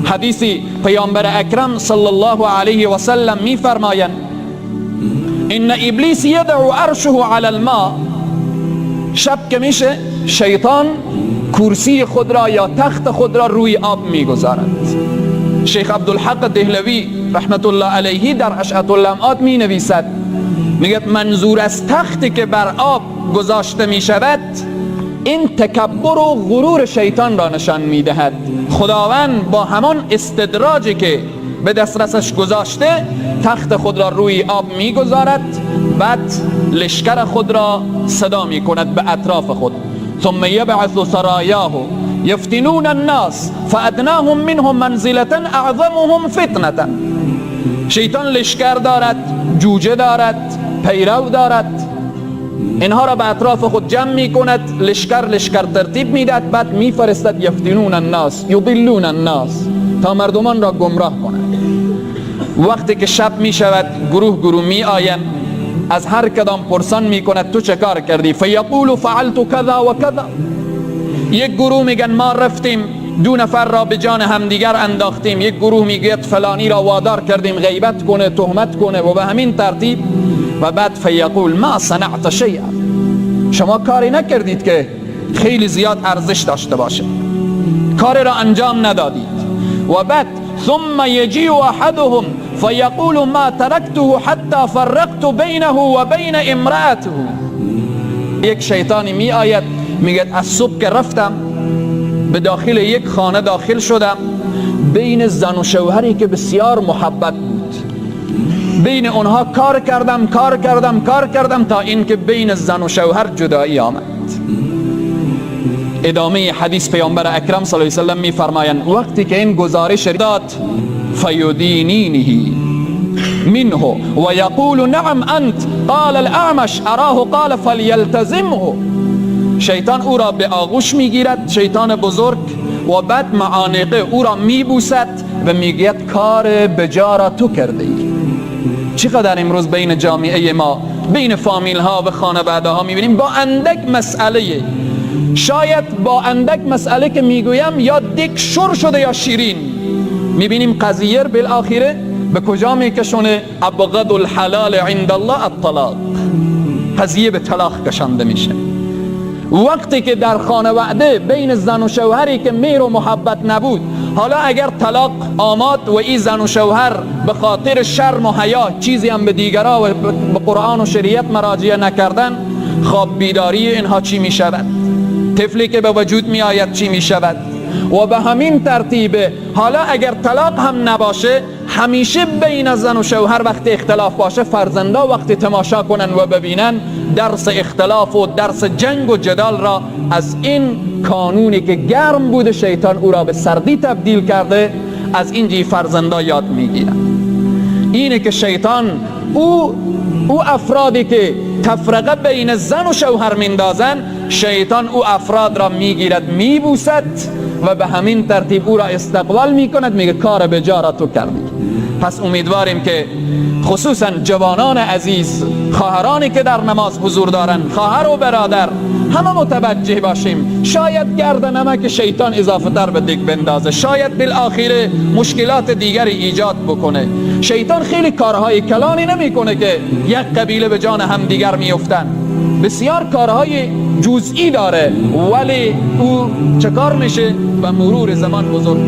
حدیث پیامبر اکرم صلی الله علیه و سلم میفرمایند: ان ابلیس یدع عرشه علی الماء. شب که میشه شیطان کرسی خود را یا تخت خود را روی آب میگذارد. شیخ عبدالحق دهلوی رحمت الله علیه در اشعة اللمعات می نویسد، میگه منظور از تختی که بر آب گذاشته می شود این تکبر و غرور شیطان را نشان می دهد. خداوند با همان استدراجی که به دسترسش گذاشته تخت خود را روی آب میگذارد، بعد لشکر خود را صدا می کند به اطراف خود. ثم یبعث سرایاه یفتنون الناس فادناهم منهم منزلة اعظمهم فتنة. شیطان لشکر دارد، جوجه دارد، پیرو دارد، اینها را به اطراف خود جمع می کند، لشکر لشکر ترتیب می دهد، بعد می فرستد یفتنون الناس یضلون الناس تا مردمان را گمراه کند. وقتی که شب می شود گروه گروه می آیند، از هر کدام پرسان می کند تو چه کار کردی؟ فیقول فعلت کذا و کذا. یک گروه میگن ما رفتیم دو نفر را به جان همدیگر انداختیم، یک گروه میگوید فلانی را وادار کردیم غیبت کنه، تهمت کنه و به همین ترتیب. و بعد فیقول ما صنعت شیئا، شما کاری نکردید که خیلی زیاد ارزش داشته باشه، کاری را انجام ندادید. و بعد ثم یجیء احدهم فیقول ما ترکته حتی فرقت بینه و بین امرأته. یک شیطانی می آید میگه از صبح که رفتم به داخل یک خانه داخل شدم، بین زن و شوهری که بسیار محبت بود بین اونها کار کردم کار کردم کار کردم تا اینکه بین زن و شوهر جدایی آمد. ادامه حدیث پیامبر اکرم صلی الله علیه و سلم میفرمایند وقتی که این گزارش داد فیدینینه منه و یقول نعم انت قال الاعمش اراه قال فلیلتزمه. شیطان او را به آغوش میگیرد، شیطان بزرگ، و بعد معانقه او را میبوسد و میگوید کار بجا را تو کرده ای. چقدر امروز بین جامعه ما، بین فامیل ها و خانواده ها میبینیم با اندک مسئله، شاید با اندک مسئله که میگویم یا دیک شور شده یا شیرین، میبینیم قضیه بالاخره به کجا میکشونه؟ ابغض الحلال عند الله الطلاق. قضیه به طلاق کشانده میشه. وقتی که در خانواده بین زن و شوهری که مهر و محبت نبود، حالا اگر طلاق آمد و این زن و شوهر به خاطر شرم و حیا چیزی هم به دیگرا و به قرآن و شریعت مراجعه نکردن، خواب بیداری اینها چی می شود؟ طفلی که به وجود می آید چی می شود؟ و به همین ترتیب حالا اگر طلاق هم نباشه، همیشه بین زن و شوهر وقتی اختلاف باشه، فرزندا وقتی تماشا کنن و ببینن، درس اختلاف و درس جنگ و جدال را از این کانونی که گرم بوده شیطان او را به سردی تبدیل کرده، از اینجی فرزندا یاد میگیرن. اینه که شیطان او افرادی که تفرقه بین زن و شوهر میندازن، شیطان او افراد را میگیرد، میبوسد و به همین ترتیب او را استقبال میکند، میگه کار به جا را تو کردی. پس امیدواریم که خصوصا جوانان عزیز، خواهرانی که در نماز حضور دارند، خواهر و برادر، همه متوجه باشیم. شاید گرد نمک شیطان اضافه تر به دیگ بندازه، شاید بالاخره مشکلات دیگری ایجاد بکنه. شیطان خیلی کارهای کلانی نمیکنه که یک قبیله به جان هم دیگر میفتن، بسیار کارهای جزئی داره، ولی او چکار میشه؟ به مرور زمان بزرگ.